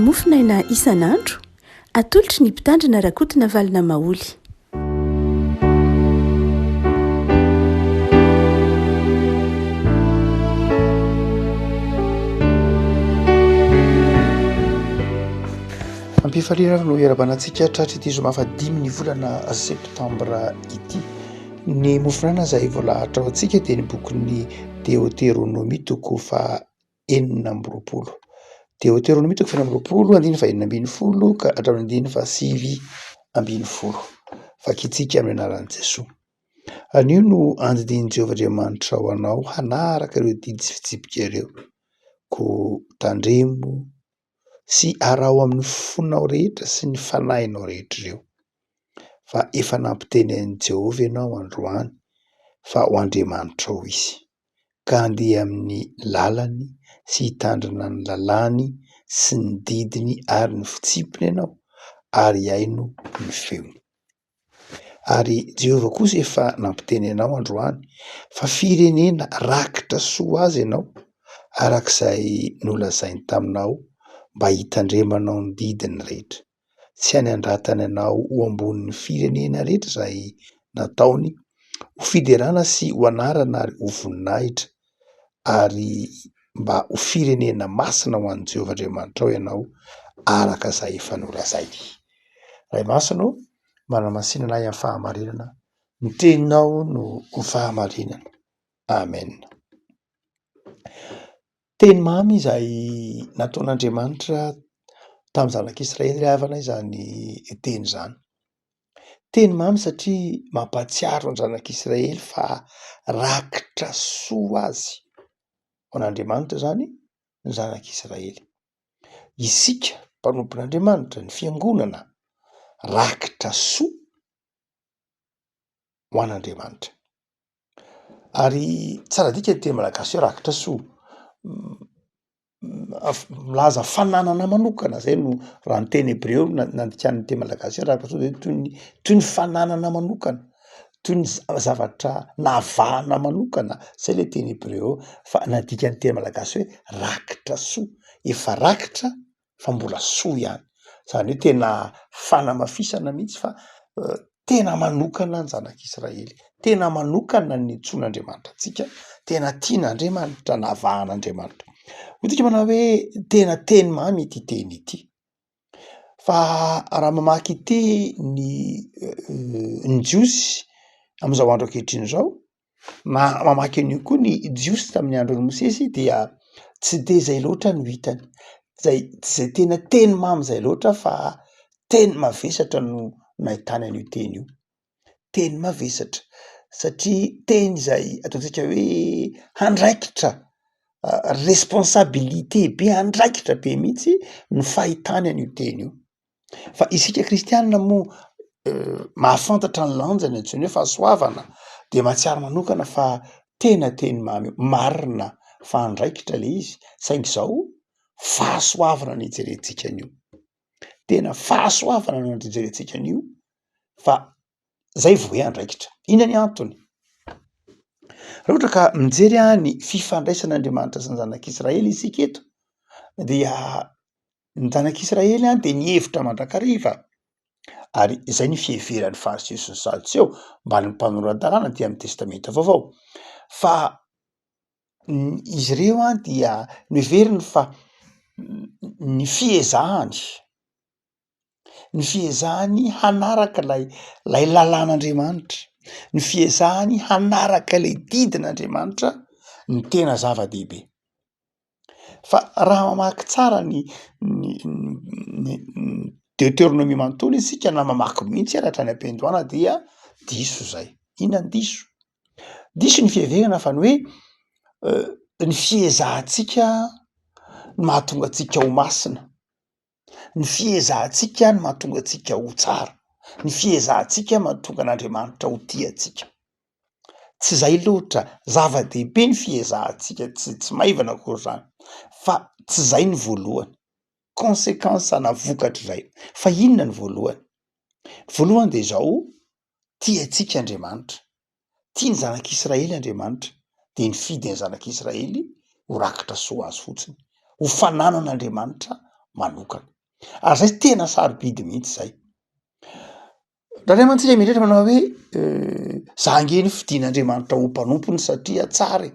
Mofonaina isan'andro, atolotry ny Mpitandrina Rakotonavalona Maholy. Ampifaliana ary no iarahabana antsika tratry ity zoma fahadimy ny volana septambra ity. Ny mofonaina izay voalahatra ho antsika dia ny bokin'ny Deoteronomia toko faha 26. Deoteronomia toko faha 26 andininy faha 16 ka hatramin'ny andininy faha 19. Vakintsika amin'ny anaran'i Jesoa. Anio no andidian'i Jehovah Andriamanitrao anao hanaraka ireo didy sy fitsipika ireo. Koa tandremo sy araho amin'ny fonao rehetra sy ny fanahinao rehetra ireo. Fa efa nampiteny an'i Jehovah ianao androany fa ho Andriamanitrao izy, ka handeha amin'ny lalany sy hitandrina ny lalàny sy ny didiny ary ny fitsipiny ianao, ary hihaino ny feony. Ary Jehovah kosa efa nampiteny anao androany fa firenena rakitra soa azy ianao, araka izay nolazainy taminao mba hitandremanao ny didiny rehetra, sy hanandratany anao ho ambonin'ny firenena rehetra izay nataony ho fiderana sy ho anarana ary ho voninahitra, ary mba ho firenena masina ho an'i Jehovah Andriamanitrao ianao, araka izay efa nolazainy. Ray Masina ô, manamasina anay amin'ny fahamarinana, ny teninao no ho fahamarinana. Amen. Teny mamy izay nataon'Andriamanitra tamin'ny zanak'Israely ry havana izany teny izany. Teny mamy satria mampahatsiaro ny zanak'Israely fa rakitra soa azy ho an'Andriamanitra izany ny zanak'Israely. Isika mpanompon'Andriamanitra, ny fiangonana, rakitra soa ho an'Andriamanitra. Ary tsara dika ny teny malagasy hoe rakitra soa. Milaza fananana manokana zay no raha ny teny hebreo no nandikana ny teny malagasy hoe rakitra soa de toy ny toy ny fananana manokana, toy ny zavatra navahana manokana, zay le teny hebreo eo fa nadika ny teny malagasy hoe rakitra soa, efa rakitra fa mbola soa ihany, zany hoe tena fanamafisana mihitsy fa tena manokana ny zanak'Israely, tena manokana ny niantsoan'Andriamanitra antsika, tena tian'Andriamanitra, navahan'Andriamanitra. Hoy tsika manao hoe tena teny mamy ity teny ity, fa raha mamaky ity ny ny Jiosy am'izao andro ankehitriny izao na mamaky an'io koa ny Jiosy tamin'ny andron'i Mosesy dia tsy de zay loatra no hitany, zay tsy zay tena teny mamy zay loatra fa teny mavesatra no nahitany an'io teny io, teny mavesatra satria teny izay ataontsika hoe andraikitra, responsabilité be, andraikitra be mihitsy ny fahitany an'io teny io. Fa isika kristianina moa mahafantatra ny lanjany antsoiny hoe fahasoavana de mahatsiaro manokana fa tena teny mamy io, marina fa andraikitra le izy saingy zao fahasoavana no ijerentsika an'io, tena fahasoavana no ijerentsika an'io fa zay vao hoe andraikitra. Inona ny antony? Raha ohatra ka mijery ny fifandraisan'Andriamanitra sy ny zanak'Israely isika eto dia Ny zanak'Israely dia nihevitra mandrakariva, ary izay ny fiheveran'ny Fariseo sy ny Sadoseo mbamin'ny mpanora-dalàna aty amin'ny Testamenta Vaovao, fa izy ireo dia noheveriny fa ny fiezahany, ny fiezahany hanaraka ilay ilay lalàn'Andriamanitra, ny fiezahany hanaraka ilay didin'Andriamanitra no tena zava-dehibe. Fa raha mamaky tsara ny ny ny Deoteronomia manontolo isika na mamaky mihitsy ary hatrany am-piandohana dia diso zay. Inona ny diso? Diso ny fiheverana fa ny hoe ny fiezahantsika no mahatonga antsika ho masina. Ny fiezahantsika no mahatonga antsika ho tsara, ny fiezahantsika mahatonga an'Andriamanitra ho tia antsika. Tsy izay loatra, zava-dehibe ny fiezahantsika, tsy tsy maivana akory izany fa tsy izay ny voalohany, consequence na vokatr'izay. Fa inona ny voalohany? Voalohany de izao, tia antsika Andriamanitra, tia ny zanak'Israely Andriamanitra, dia nifidy ny zanak'Israely ho rakitra soa azy fotsiny, ho fananan'Andriamanitra manokana. Ary zay tena sarobidy mihitsy zay. Indraindray mantsy le mieritreritra manao hoe za ange nofidin'Andriamanitra ho mpanompony satria tsara e,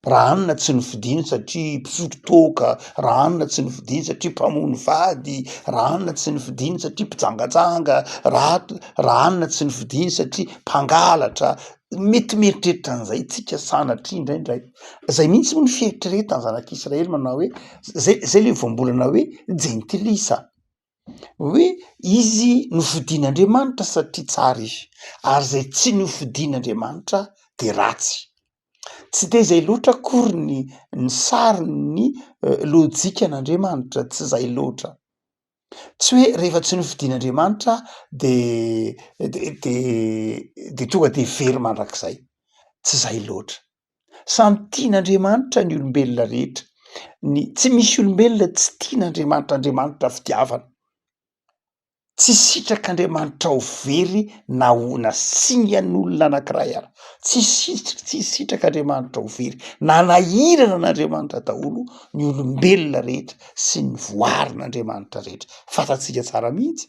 raha anona tsy nofidiny satria mpisotro toaka, raha anona tsy nofidiny satria mpamono vady, raha anona tsy nofidiny satria mpijangajanga, raha raha anona tsy nofidiny satria mpangalatra, mety mieritreritra an'izay tsika sanatria indraindray, zay mihitsy moa ny fieritreretan'ny zanak'israely manao hoe zay zay le voambolana hoe jentilisa. Hoe izy nofidin'Andriamanitra satria tsara izy, ary izay tsy nofidin'Andriamanitra de ratsy. Tsy de zay loatra akory ny ny sarin'ny lôjikan'Andriamanitra, tsy zay loatra. Tsy hoe rehefa tsy nofidin'Andriamanitra de de de de tonga de very mandrakizay, tsy zay loatra. Samy tian'Andriamanitra ny olombelona rehetra, ny tsy misy olombelona tsy tian'Andriamanitra, Andriamanitra fitiavana. Tsy sitrak'Andriamanitra ho very na ho na singan'olona anankiray ary, tsy sitr- tsy sitrak'Andriamanitra ho very, nanahirana an'Andriamanitra daholo ny olombelona rehetra sy ny voarin'Andriamanitra rehetra, fantatsika tsara mihitsy.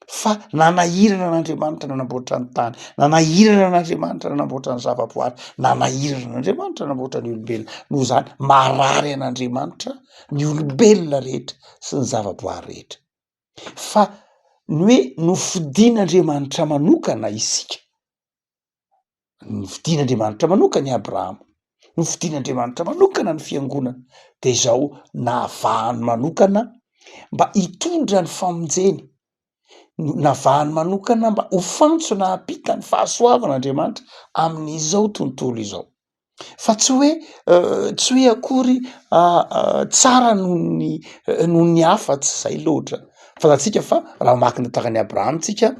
fa nanahirana an'Andriamanitra nanamboatra ny tany, nanahirana an'Andriamanitra nanamboatra ny zavaboary, nanahirana an'Andriamanitra nanamboatra ny olombelona. Noho izany, marary an'Andriamanitra ny olombelona rehetra sy ny zavaboary rehetra. Fa ny hoe nofidin'Andriamanitra manokana isika, Nofidin'Andriamanitra manokana i Abrahama, nofidin'Andriamanitra manokana ny fiangonana, de izao navahany manokana mba hitondra ny famonjeny, navahany manokana mba ho fantsona hampita ny fahasoavan'Andriamanitra amin'izao tontolo izao. Fa tsy hoe tsy hoe akory tsara noho ny noho ny hafa, tsy zay loatra. Fantatsika fa raha mamaky ny tantaran'i Abrahama tsika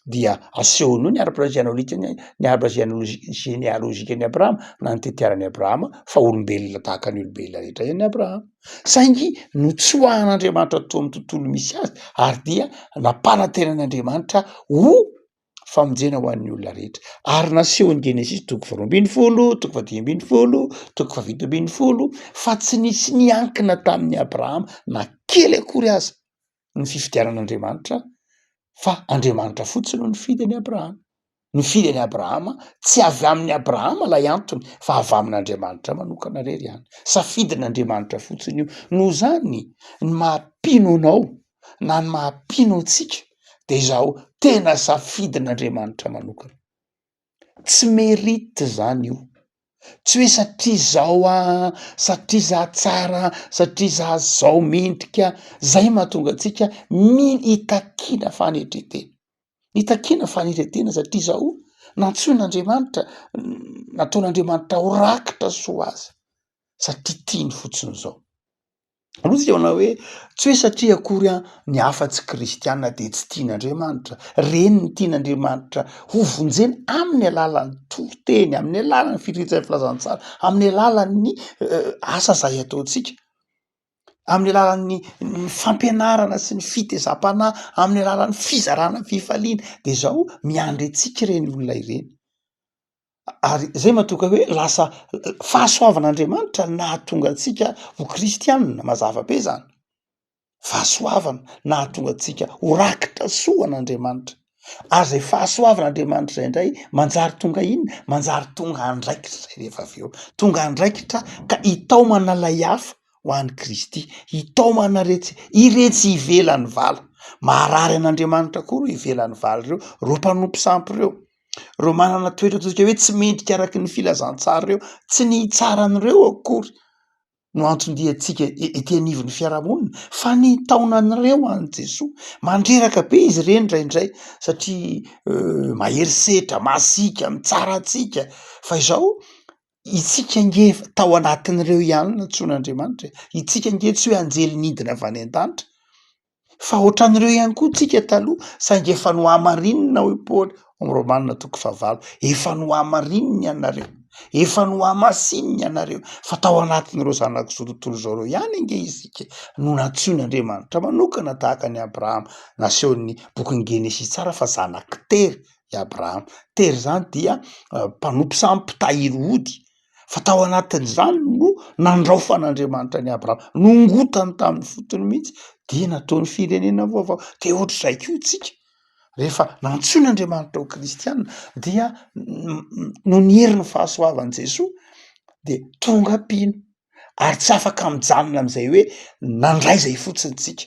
dia asehony eo ny arbre généalogique-ny ny arbre généalogique généalogique-n'i Abrahama na ny tetiaran'i Abrahama fa olombelona tahaka ny olombelona rehetra ihany Abrahama. Saingy notsoahan'Andriamanitra tao amin'ny tontolo misy azy ary dia nampanantenan'Andriamanitra ho famonjena ho an'ny olona rehetra. Ary nasehon'ny Genesisy toko faharoa ambin'ny folo, toko fahadimy ambin'ny folo, toko fahafito ambin'ny folo fa tsy nisy niankina tamin'i Abrahama na kely akory aza ny fifidianan'Andriamanitra fa Andriamanitra fotsiny no nifidy an'i Abrahama. Nifidy an'i Abrahama, tsy avy amin'i Abrahama ilay antony fa avy amin'Andriamanitra manokana irery ihany. Safidin'Andriamanitra fotsiny io. Noho izany, ny maha mpino anao na ny maha mpino antsika de izao tena safidin'Andriamanitra manokana. Tsy mérite zany io, tsy hoe satria zao aho, satria za tsara, satria za zao mendrika, zay mahatonga antsika mino itakiana fanetren-tena, itakiana fanetren-tena satria zao nantsoin'Andriamanitra, nataon'Andriamanitra ho rakitra soa azy satria tiany fotsiny zao. Aloha tsika manao hoe tsy hoe satria akory an ny hafa tsy kristiana de tsy tian'Andriamanitra, reny ny tian'Andriamanitra ho vonjena amin'ny alalan'ny toriteny, amin'ny alalan'ny firitsan'ny filazantsara, amin'ny alalan'ny asa zay ataontsika, amin'ny alalan'ny ny fampianarana sy ny fitezam-panahy, amin'ny alalan'ny fizarana fifaliana, de zao miandry antsika ireny olona ireny. Ary zay mahatonga hoe lasa fahasoavan'Andriamanitra nahatonga antsika ho kristianina, mazava be zany, fahasoavana nahatonga antsika ho rakitra soa an'Andriamanitra, ary zay fahasoavan'Andriamanitra zay indray manjary tonga inona? Manjary tonga andraikitra zay rehefa avy eo, tonga andraikitra ka hitaomana ilay hafa ho an'i Kristy, hitaomana retsy iretsy ivelan'ny vala, maharary an'Andriamanitra koa ireo ivelan'ny vala ireo, ireo mpanompo sampy ireo. Ireo manana toetra ataontsika hoe tsy mendrika araky ny filazantsara ireo, tsy ny hitsara an'ireo akory no anton-diantsika ety anivon'ny fiarahamonina fa ny hitaona an'ireo an'i Jesoa. Mandreraka be izy ireny indraindray satria mahery setra, masiaka, mitsara antsika fa izao isika ange efa tao anatin'ireo ihany no nantsoin'Andriamanitra e, isika ange tsy hoe anjely nidina avy any an-danitra Fa ohatran'ireo ihany koa tsika taloha saingy efa nohamarinina hoy Paoly ao amin'ny Romana toko fahavalo, efa nohamarinina ianareo, efa nohamasinina ianareo fa tao anatin'ireo zanak'izao tontolo izao ireo ihany ange isika no nantsoin'Andriamanitra manokana tahaka an'i Abrahama. Nasehon'ny bokin'i Genesisy tsara fa zanak'i Tera i Abrahama. Tera izany dia mpanompo samy mpitahiry ody fa tao anatin'izany no nandraofan'Andriamanitra an'i Abrahama, nongotany tamin'ny fotony mihitsy. Dia nataony firenena vaovao. Dia ohatr'izay koa isika, rehefa nantsoin'Andriamanitra ho kristiana dia noho ny herin'ny fahasoavan'i Jesoa dia tonga mpino ary tsy afaka mijanona amin'izay hoe nandray izay fotsiny tsika.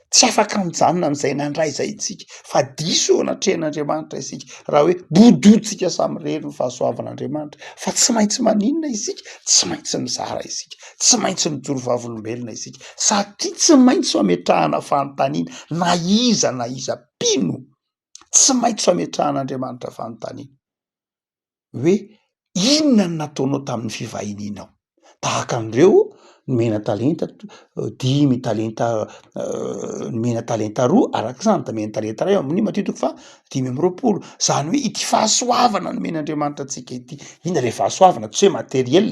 Tsy afaka mijanona amin'izay nandray izay isika fa diso eo anatrehan'Andriamanitra isika raha hoe bodointsika samirery ny fahasoavan'Andriamanitra fa tsy maintsy maninona isika? Tsy maintsy mizara isika, tsy maintsy mijoro vavolombelona isika satria tsy maintsy ametrahana fanontaniana na iza na iza mpino, tsy maintsy ametrahan'Andriamanitra fanontaniana. hoe inona no nataonao tamin'ny fivahinianao? Tahaka an'ireo nomena talenta dimy talenta nomena talenta roa araka izany nomena talenta iray amin'ny Matio toko faha 25, zany hoe ity fahasoavana nomen'Andriamanitra antsika ity, inona le fahasoavana? Tsy hoe materiel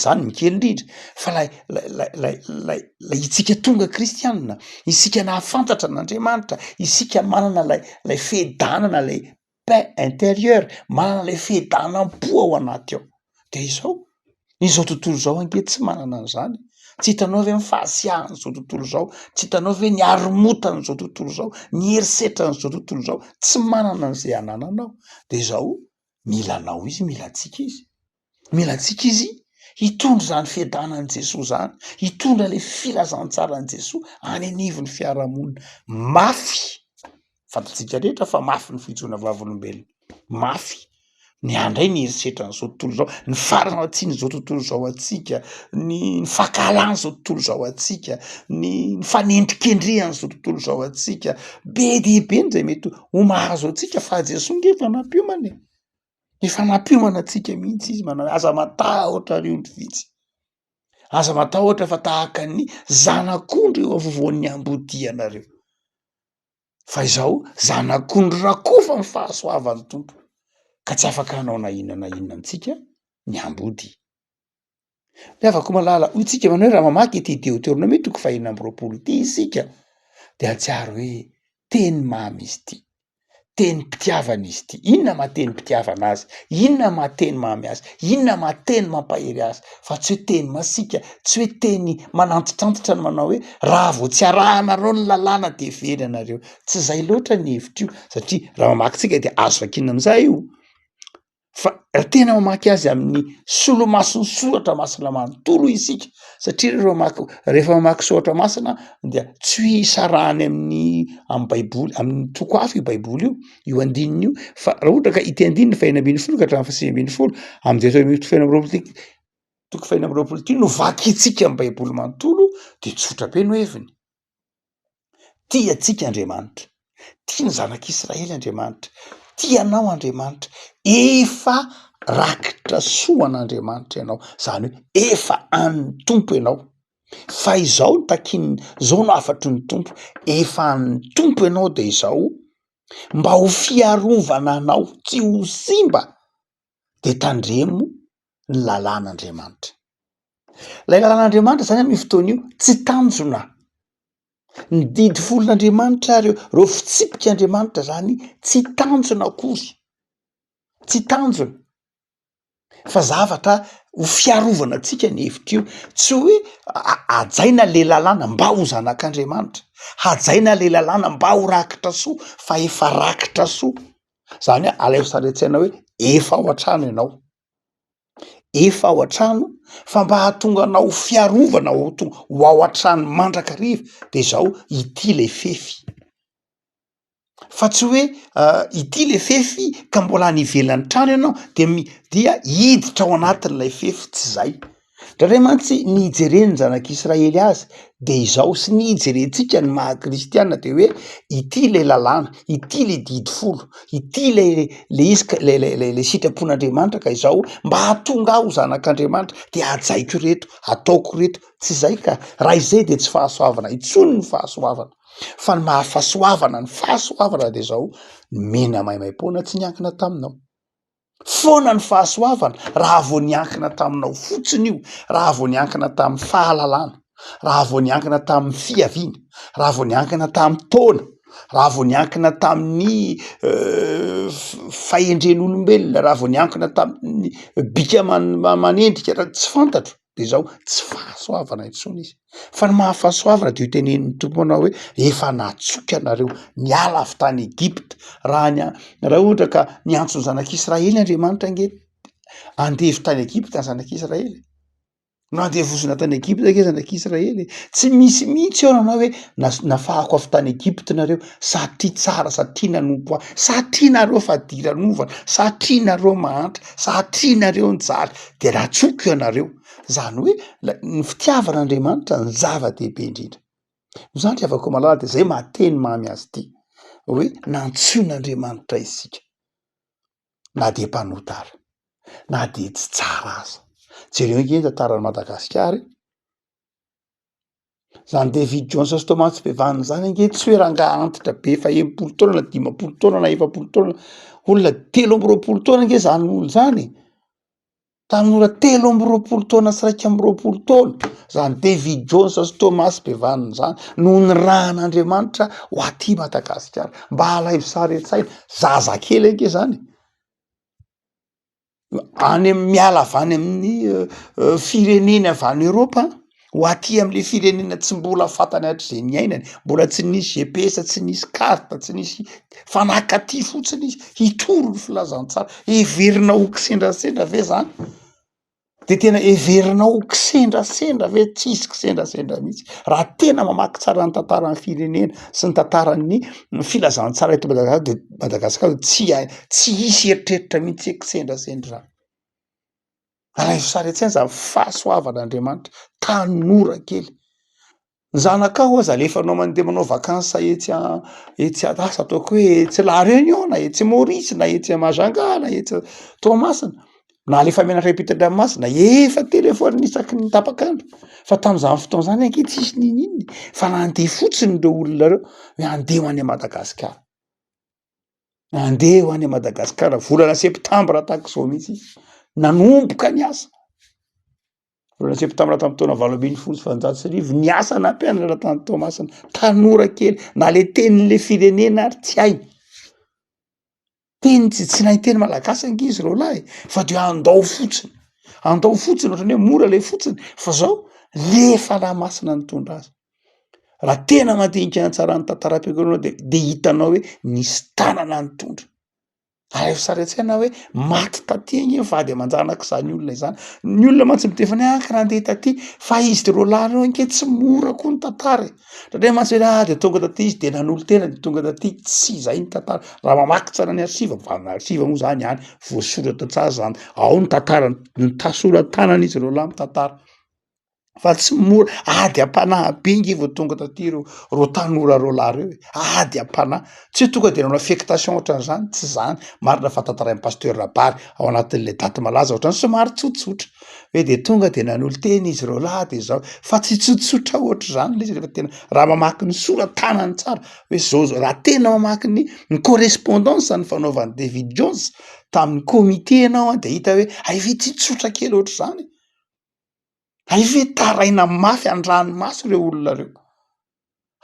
zany ny kely indrindra fa lay lay lay lay lay lay isika tonga kristianina, isika nahafantatra an'Andriamanitra, isika manana lay lay fiadanana lay paix intérieure, manana ilay fiadanam-po ao anaty ao. De izao, izao tontolo izao ange tsy manana an'izany, tsy hitanao ve ny fahasiahan'izao tontolo izao, tsy hitanao ve ny haromotan'izao tontolo izao, ny herisetran'izao tontolo izao, tsy manana an'izay anananao. De izao, mila anao izy, mila antsika izy. Mila antsika izy hitondra izany fiadanan'i Jesoa izany, hitondra ilay filazantsaran'i Jesoa any anivon'ny fiarahamonina. Mafy, fantatsika rehetra fa mafy ny fijoroana vavolombelona, mafy ny handray ny herisetran'izao tontolo izao, ny faharatsian'izao tontolo izao antsika, ny ny fankahalan'izao tontolo izao antsika, ny ny fanendrikendrehan'izao tontolo izao antsika, be dia be ny izay mety ho mahazo antsika fa Jesoa nge efa nampiomana e. Efa nampiomana antsika mihitsy izy manao hoe aza matahotra ry ondry vitsy, aza matahotra fa tahaka ny zanak'ondry eo afovoan'ny ambodia ianareo, fa izao zanak'ondry rakofa ny fahasoavan'ny Tompo ka tsy afaka hanao na inona na inona amintsika ny ambodia. Ry havako malala, hoy tsika manao hoe raha mamaky ity Deoteronomia toko fahenina amby 26 ity isika dia hahatsiaro hoe teny mamy izy ity, tenim-pitiavana izy ity. Inona maha tenim-pitiavana azy? Inona maha teny mamy azy? Inona maha teny mampahery azy? Fa tsy hoe teny masiaka, tsy hoe teny manantitrantitra ny manao hoe raha vao tsy arahanareo ny lalàna dia very ianareo. Tsy izay loatra ny hevitr'io satria raha mamaky tsika dia azo vakiana amin'izay io. Fa raha tena mamaky azy amin'ny solomason'ny soratra masina manontolo isika, satria rehefa mamaky rehefa mamaky soratra masina dia tsy hoe sarahany amin'ny amin'ny baiboly amin'ny toko hafa io baiboly io, io andininy io fa raha ohatra ka ity andininy fahenina 15 ka hatramin'ny faha-19 amin'ny Deoteronomia toko fahenina amby 20 ity toko fahenina amby 20 ity no vakintsika amin'ny baiboly manontolo de tsotra be no heviny. Tia antsika Andriamanitra, tia ny zanak'Israely Andriamanitra, tia anao Andriamanitra, efa rakitra soa an'Andriamanitra ianao, zany hoe efa an'ny Tompo ianao, fa izao no takin'ny, zao no hafatry ny Tompo, efa an'ny Tompo ianao de izao, mba ho fiarovana anao tsy ho simba de tandremo ny lalàn'Andriamanitra. Ilay lalàn'Andriamanitra zany amin'io fotoana io tsy tanjona. Ny didy folon'Andriamanitra ary ireo fitsipik'Andriamanitra zany tsy tanjona akory, tsy tanjona fa zavatra ho fiarovana antsika ny hevitr'io, tsy hoe hajaina le lalàna mba ho zanak'Andriamanitra, hajaina le lalàna mba ho rakitra soa fa efa rakitra soa. Zany hoe alaivo sary an-tsaina hoe efa ao an-trano ianao, efa ao an-trano fa mba hahatonga anao ho fiarovana ho tonga ho ao an-trano mandrakariva de zao ity le fefy, fa tsy hoe ity le fefy ka mbola any ivelan'ny trano ianao de mi- dia hiditra ao anatin'ilay fefy, tsy zay. Indraindray mantsy ny ijeren'ny zanak'Israely azy de izao sy ny ijerentsika ny maha kristiana de hoe ity le lalàna, ity le didy folo, ity le le izy ka le le le le sitrapon'Andriamanitra ka izao mba hahatonga ahy ho zanak'Andriamanitra de hajaiko ireto, ataoko ireto, tsy izay ka, raha izay de tsy fahasoavana intsony ny fahasoavana fa ny maha fahasoavana ny fahasoavana de izao nomena maimaimpoana tsy niankina taminao. Foana ny fahasoavana raha vao niankina taminao fotsiny io, raha vao niankina tamin'ny fahalalana, raha vao niankina tamin'ny fiaviana, raha vao niankina tamin'ny taona, raha vao niankina tamin'ny fahendren'olombelona, raha vao niankina tamin'ny bika aman'endrika, raha tsy fantatro. De zao, tsy fahasoavana intsony izy. Fa ny maha fahasoavana de io tenenin'ny Tompo manao hoe efa natsoiko ianareo niala avy tany Egypta. Raha ny raha ohatra ka niantso ny zanak'Israely Andriamanitra ange, andevo tany Egypta ny zanak'Israely. Nandevozina tany Egypta ange zanak'Israely e. Tsy misy mihitsy eo nanao hoe nas- nafahako avy tany Egypta nareo satria tsara, satria nanompo ahy, satria nareo fadiranovana, satria nareo mahantra, satria nareo nijaly de natsoko ianareo. Zany hoe la- ny fitiavan'Andriamanitra ny zava-dehibe indrindra. Noho izany ry havako malala de zay maha teny mamy azy ity hoe nantsoin'Andriamanitra isika. na dia mpanota ara, na dia tsy tsara aza. Jereo ange ny tantaran'i Madagasikara e! Zany David Jones sy Thomas Bevan zany ange tsy hoe rangahy antitra be efa 60 taona na 50 taona na 40 taona, olona 23 taona ange zany olona zany e! Tanora 23 taona sy 21 taona zany David Jones sy Thomas Bevan zany no nirahan'Andriamanitra ho aty Madagasikara. Mba alaivo sary an-tsaina, zazakely ange zany e. Any am- miala avy any amin'ny firenena avy any Eropa ho aty am'le firenena tsy mbola fantany hatrizay niainany, mbola tsy nisy GPS, tsy nisy carte, tsy nisy fa nakaty fotsiny izy hitory ny filazantsara. Heverinao ho kisendrasendra ve zany? De tena heverinao ho kisendrasendra ve? Tsisy kisendrasendra mihitsy. Raha tena mamaky tsara ny tantaran'ny firenena sy ny tantaran'ny filazantsara eto Madagasikara de Madagasikara tsy hay- tsy hisy eritreritra mihitsy hoe kisendrasendra zany. Alaivo sary an-tsaina zany fahasoavan'Andriamanitra, tanora kely. Ny zanakao aza alefanao mandeha manao vacances etsy a- etsy a- asa ataoko hoe etsy La Réunion na etsy Maurice na etsy Majunga na etsy Toamasina, na alefa mianatra ampitan-dranomasina, efa telefaonina isaky ny tapak'andro. Fa tam'zany fotoana zany ange tsisy n'inon'inona e, fa nandeha fotsiny reo olona reo hoe andeha ho any Madagasikara. Andeha ho any Madagasikara, volana septambra tahak'izao mihitsy izy, nanomboka ny asa. Volana septambra tamin'ny taona 1818, niasa nampianatra tany Toamasina, tanora kely, na le tenin'le firenena ary tsy hainy. Teny tsy tsy nahay teny malagasy ange izy ireo lahy e, fa de andao fotsiny, andao fotsiny ohatran'ny hoe mora le fotsiny, fa zao le fanahy masina nitondra azy. Raha tena mandinika ny tsara ny tantaram-piangonana de de hitanao hoe nisy tanana nitondra. Alaivo sary an-tsaina hoe maty taty anie ny vady aman-janak'izany olona izany. Ny olona mantsy miteny foana hoe ah ka nandeha taty, fa izy roa lahy reo ange tsy mora koa ny tantara e. Indraindray mantsy hoe ah de tonga taty izy de nanolo-tena de tonga taty, tsy izay ny tantara. Raha mamaky tsara ny arsiva, fa ny arsiva moa zany any voasoratra tsara zany, ao ny tantara, ny ta- sora-tanana izy roa lahy mitantara. Fa tsy mora, ady am-panahy be nge vao tonga taty reo, reo tanora reo lahy reo e, ady am-panahy, tsy hoe tonga de nanao affectation ohatran'izany, tsy zany, marina fa tantarain'i pasteur Rabary ao anatin'le daty malaza ohatran'ny somary tsotsotra, hoe de tonga de nanolo-tena izy reo lahy de zao, fa tsy tsotsotra ohatr'izany le izy rehefa tena, raha mamaky ny sora-tanany tsara hoe zao zao, raha tena mamaky ny ny correspondance nifanaovan'i David Jones tamin'ny comité ianao an de hita hoe hay ve ty tsotra kely ohatr'izany. Hay ve taraina mafy an-dranomaso ireo olona ireo?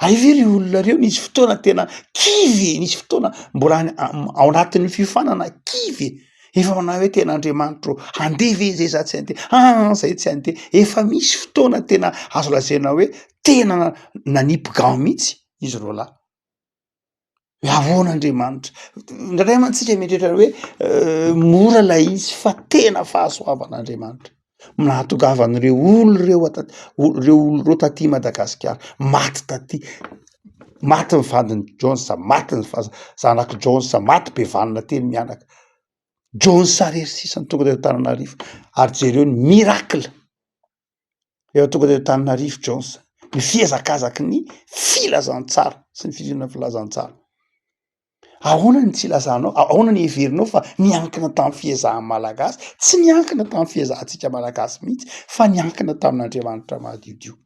Hay ve ireo olona ireo nisy fotoana tena kivy e, nisy fotoana mbola any ao anatin'ny fiofanana kivy e, efa manao hoe tena Andriamanitra ô, handeha ve zay sa tsy handeha? Aa zay tsy handeha. Efa misy fotoana tena azo lazaina hoe tena nanipy gant mihitsy izy roa lahy. Hoe ahoana Andriamanitra? Indraindray mantsy tsika mieritreritra hoe mora ilay izy fa tena fahasoavan'Andriamanitra nahatongavan'ireo olo ireo ata- olo reo olo reo taty Madagasikara, maty taty, maty ny vadin'i Jones, maty ny va- zanak'i Jones, maty be vanona telo mianaka, Jones irery sisa no tonga teto Antananarivo ary jereo ny miracle. Efa tonga teto Antananarivo Jones, ny fihazakazaky ny filazantsara sy ny fizina filazantsara. Ahoana ny tsy ilazanao, ahoana ny heverinao fa niankina tamin'ny fiezahan'ny Malagasy? Tsy niankina tamin'ny fiezahantsika Malagasy mihitsy fa niankina tamin'Andriamanitra madiodio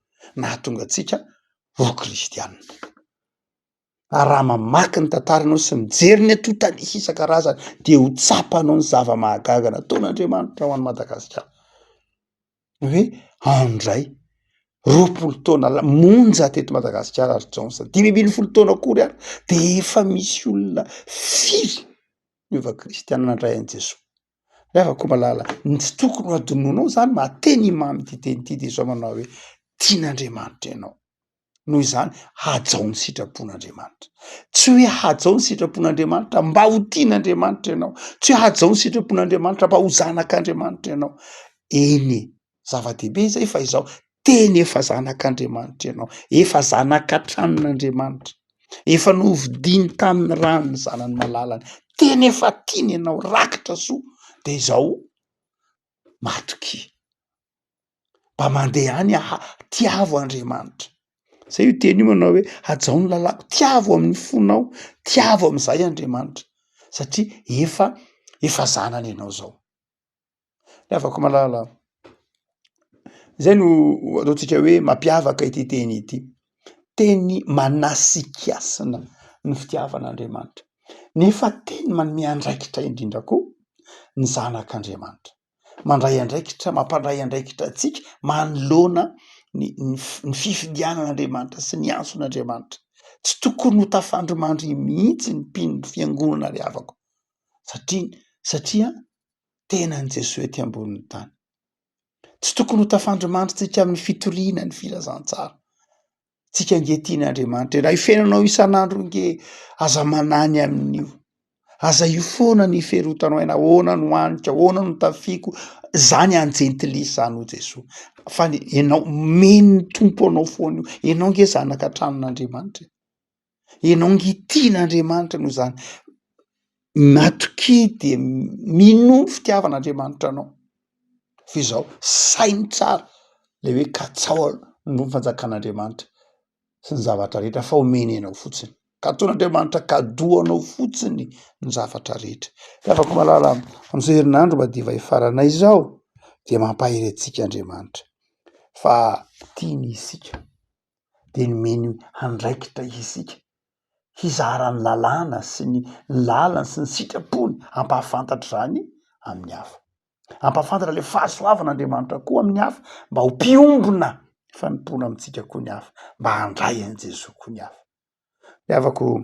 nahatonga antsika ho kristianina. Ary raha mamaky ny tantara ianao sy mijery ny antontan'isa isan-karazany dia ho tsapanao ny zava-mahagaga nataon'Andriamanitra ho an'i Madagasikara. Hoe andray 20 taona la- monja teto Madagasikara ry Jones, 15 taona akory ary de efa misy olona firy niova kristianina nandray an'i Jesoa. Ry havako malala, ny tsy tokony ho adinoinao zany maha teny mamy ity teny ity de izao manao hoe tian'Andriamanitra ianao. Noho izany, hajao ny sitrapon'Andriamanitra. Tsy hoe hajao ny sitrapon'Andriamanitra mba ho tian'Andriamanitra ianao, tsy hoe hajao ny sitrapon'Andriamanitra mba ho zanak'Andriamanitra ianao. Eny e, zava-dehibe izay fa izao, teny efa zanak'Andriamanitra ianao, efa zanaka tranon'Andriamanitra, efa novidiany tamin'ny ran'ny zanany malalany, teny efa tiany ianao, rakitra soa, de izao matokia, mba mandeha any aha, tiavo Andriamanitra. Zay io teny io manao hoe hajao ny lalàko, tiavo amin'ny fonao, tiavo amin'izay Andriamanitra, satria efa efa zanany ianao zao. Ry havako malala, izay no ataontsika hoe mampiavaka ity teny ity. Teny manasikasina ny fitiavan'Andriamanitra, nefa teny manome andraikitra indrindra koa ny zanak'Andriamanitra. Mandray andraikitra, mampandray andraikitra antsika manoloana ny ny ny fifidianan'Andriamanitra sy ny antson'Andriamanitra. Tsy tokony ho tafandrimandry mihitsy ny mpino ny fiangonana ry havako satria satria tenan'i Jesoa ety ambonin'ny tany. Tsy tokony ho tafandrimandrintsika amin'ny fitoriana ny filazantsara. Tsika ange tian'Andriamanitra e, raha io fiainanao isan'andro ange aza manany amin'io, aza io foana ny ferotanao aina, ahoana no haniko, ahoana no tafiako, zany any jentilisa zany hoy Jesoa, fa ny ianao omen'ny Tompo anao foana io, ianao ange zanaka tranon'Andriamanitra e. Ianao nge tian'Andriamanitra noho izany. Matokia dia minoa ny fitiavan'Andriamanitra anao. Fa izao, saino tsara le hoe katsaho ny fanjakan'Andriamanitra sy ny zavatra rehetra fa omeny anao fotsiny. Ka ataon'Andriamanitra cadeau anao fotsiny ny zavatra rehetra. Ry havako malala, amin'izao herinandro madiva hifarana izao dia mampahery antsika Andriamanitra fa tiany isika. dia nomeny andraikitra isika hizara ny lalàna sy ny lalany sy ny sitrapony hampahafantatra izany amin'ny hafa. Hampahafantatra ilay fahasoavan'Andriamanitra koa amin'ny hafa mba ho mpiombona fanompoana amintsika koa ny hafa, mba handray an'i Jesoa koa ny hafa. Ry havako,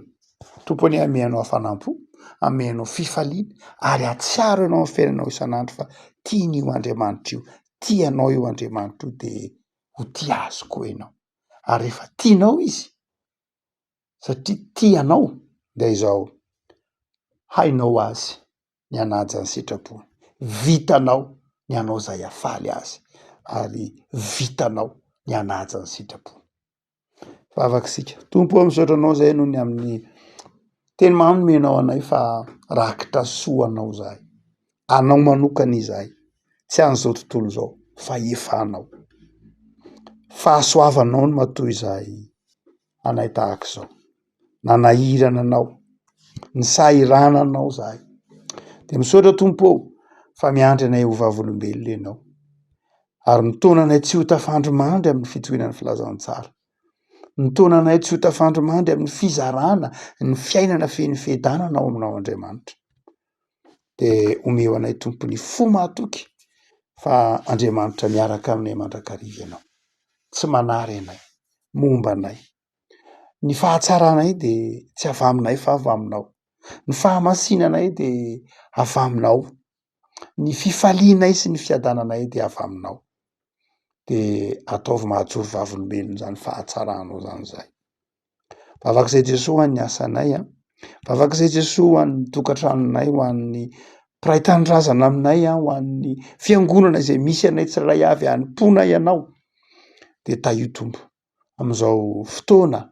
Tompo anie hanome anao hafanam-po, hanome anao fifaliana ary hahatsiaro ianao amin'ny fiainanao isan'andro fa tiany io Andriamanitra io, tia anao io Andriamanitra io dia ho tia azy koa ianao. Ary rehefa tianao izy, satria tia anao dia izao, hainao azy ny hanaja ny sitrapony, vitanao ny hanao izay hahafaly azy ary vitanao ny hanaja ny sitrapony. Vavaka isika. Tompo ô, misaotra anao izay noho ny amin'ny teny mamy nomenao anay fa rakitra soa anao izahay. Anao manokana izahay, tsy an'izao tontolo izao fa efa anao. Fahasoavanao no matoa izahay anay tahaka izao. Nanahirana anao, nisahirana anao izahay. Dia misaotra Tompo ô fa miandry anay ho vavolombelona ianao. Ary mitaona anay tsy ho tafandry mandry amin'ny fitoriana ny filazantsara. Mitaona anay tsy ho tafandry mandry amin'ny fizarana ny fiainana feno fiadanana ao aminao Andriamanitra. Dia omeo anay Tompo ny fo mahatoky fa Andriamanitra miaraka aminay mandrakariva ianao. Tsy manary anay, momba anay. Ny fahatsaranay dia tsy avy aminay fa avy aminao. Ny fahamasinanay dia avy aminao. Ny fifalianay sy ny fiadananay dia avy aminao. Dia ataovy mahajoro vavolombelona izany fahatsaranao izany izahay. Vavak'izay Jesoa ho an'ny asanay an, vavak'izay Jesoa ho an'ny tokantranonay, ho an'ny mpiray tanindrazana aminay an, ho an'ny fiangonana izay misy anay tsirairay avy hanompoana Ianao. Dia tahio Tompo. amin'izao fotoana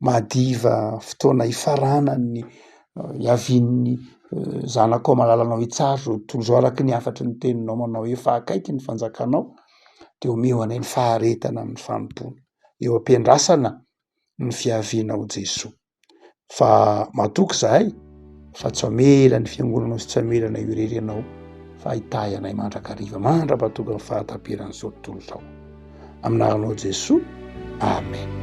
madiva, fotoana hifaranan'ny hiavian'ny zanakao malalanao hitsara izao tontolo izao araka ny hafatry ny teninao manao hoe efa akaiky ny fanjakanao de omeo anay ny faharetana amin'ny fanompoana eo am-piandrasana ny fiavianao Jesoa. Fa matoky izahay fa tsy hamela ny fiangonanao sy tsy hamela anay ho irery ianao fa hitahy anay mandrakariva mandra-pahatonga ny fahataperan'izao tontolo izao. Amin'ny anaranao Jesoa, Amen.